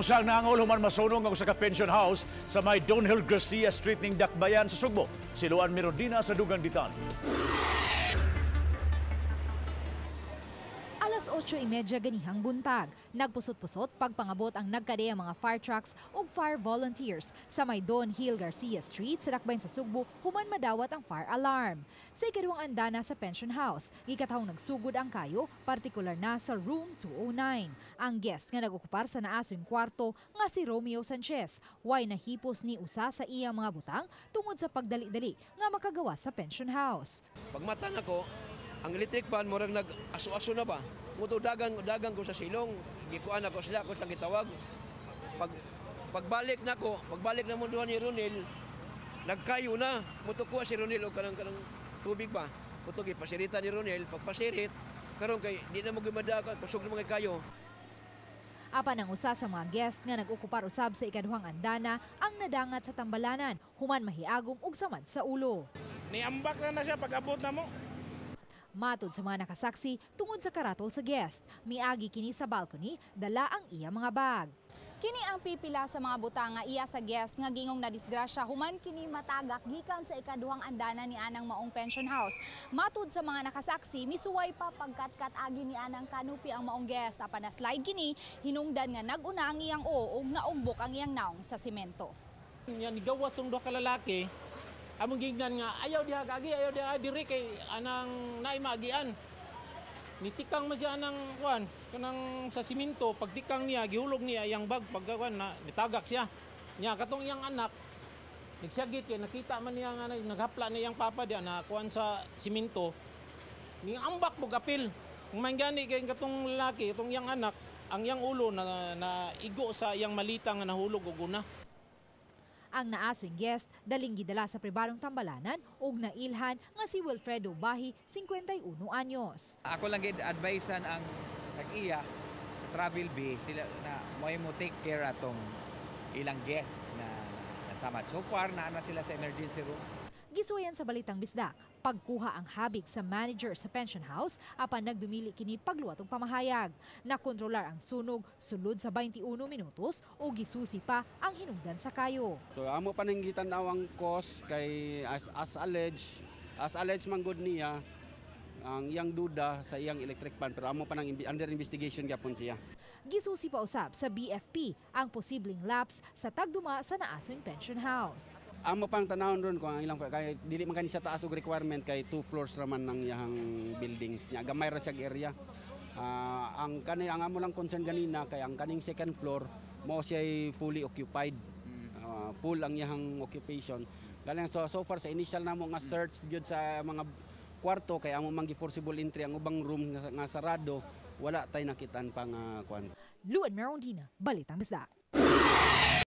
Usang naangol human masunog ang usa ka pension house sa may Donhill Garcia Street ning Dakbayan sa Sugbo. Si Luan Mirodina sa dugang detalye. Alas 8:30 ganihang buntag, nagpusot-pusot pagpangabot ang nagkadeyang mga fire trucks ug fire volunteers sa may Don Hill Garcia Street sa Dakbayan sa Sugbo human madawat ang fire alarm. Sa ikaduhang andana sa pension house, gikatahong nagsugod ang kayo, partikular na sa room 209. Ang guest nga nag-okupar sa naasoy kwarto nga si Romeo Sanchez, way nahipos ni usa sa iyang mga butang tungod sa pagdali-dali nga makagawa sa pension house. Pagmata nako, ang electric fan murag nag-aso-aso na ba? Muto dagan ko sa silong, gikuan ako sila, ako silang gitawag. Pagbalik nako, pagbalik na munduhan ni Ronel, nagkayo na. Muto kuha si Ronel og kanang tubig ba? Muto gipasirita ni Ronel, pagpasirit, karon kay di na mo gimadagan, kusog na mga kayo. Apan ang usa sa mga guest nga nag-okupar usab sa ikaduhang andana ang nadangat sa tambalanan, human mahiagom og samad sa ulo. Niambak na na siya pag-abot na mo. Matod sa mga nakasaksi, tungod sa karatol sa guest, miagi kini sa balcony, dala ang iya mga bag. Kini ang pipila sa mga butang nga iya sa guest nga gingong nadisgrasya human kini matagak gikan sa ikaduhang andana ni anang maong pension house. Matud sa mga nakasaksi, misuway pa pagkatkat agi ni anang canopy ang maong guest apan na-slide kini hinungdan nga nag-una ang iyang uo ug naumbok ang iyang naong sa simento. Nya nigawas tong duha ka lalaki. Among gignan nga ayaw diha kagi, ayaw diha diri kay anang naay maagian. Nitikang man siya anang kuan kanang sa simento, pagtikang niya gihulog niya iyang bag, pagkakuan na nitagak siya. Nya katong iyang anak nagsagit kay nakita man niya nga naghapla na iyang papa diha na kuan sa simento. Ni ambak og apil. Kung man gani kay katong lalaki, katong iyang anak, ang iyang ulo na igo sa iyang malita nga nahulog og una. Ang naasoy guest daling gidala sa pribadong tambalanan ug nailhan nga si Wilfredo Bahi, 51 anyos. Ako lang gid advisean ang tag-iya sa Travel B sila na mo mo take care atong ilang guest na nasama. So far naa na sila sa emergency room. Gisuwayan sa Balitang Bisdak, pagkuha ang habig sa manager sa pension house apan nagdumili kini pagluwat og pamahayag. Nakontrolar ang sunog sulod sa 21 minutos o gisusi pa ang hinungdan sa kayo. So amo pa nang gitan-aw ang cause kay as alleged man gud niya ang iyang duda sa iyang electric fan, pero amo pa nang under investigation gyapon siya. Gisusi pa usab sa BFP ang posibleng lapse sa tagduma sa naasoy pension house. Amo pang tanawon ron kung ang ilang kay dili man kani sa taas og requirement kay 2 floors ra man ng iyang buildings niya, gamay ra siya area. Ang kani ang amo lang concern ganina kay ang kaning second floor mo siya fully occupied. Full ang iyang occupation. Galing so far sa initial namo nga search gyud sa mga kwarto kay amo man gi forcible entry ang ubang room nga sarado, wala tay nakitaan pa nga kuan. Luan Merondina, Balitang Bisdak.